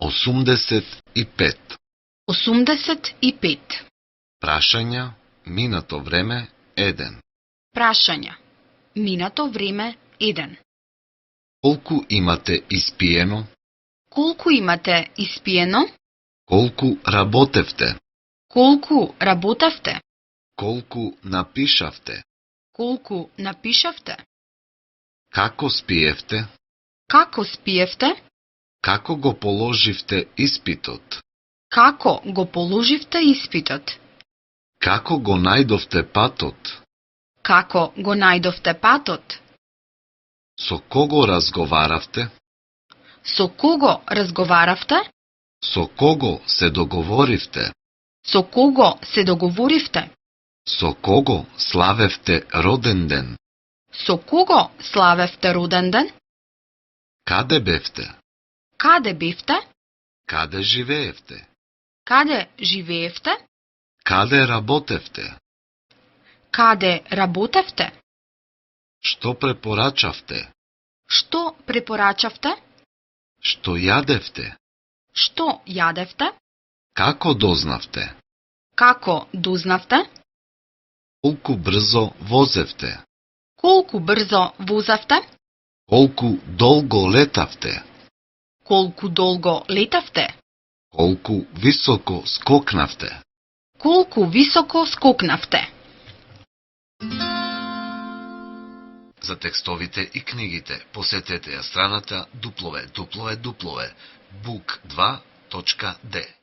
85. 85. Прашања, минато време 1. Прашања. Минато време 1. Колку имате испиено? Колку имате испиено? Колку работевте? Колку работевте? Колку напишавте? Колку напишавте? Како спиевте? Како спиевте? Како го положивте испитот? Како го положивте испитот? Како го најдовте патот? Како го најдовте патот? Со кого разговаравте? Со кого разговаравте? Со кого се договоривте? Со кого се договоривте? Со кого славевте роден ден? Со кого славевте роден ден? Каде бевте? Каде бевте? Каде живеевте? Каде живеевте? Каде работевте? Каде работевте? Што препорачавте? Што препорачавте? Што јадевте? Што јадевте? Како дознавте? Како дознавте? Колку брзо возевте? Колку брзо возевте? Колку долго летавте? Колку долго летавте? Колку високо скокнавте? Колку високо скокнавте? За текстовите и книгите посетете ја страната www.book2.d.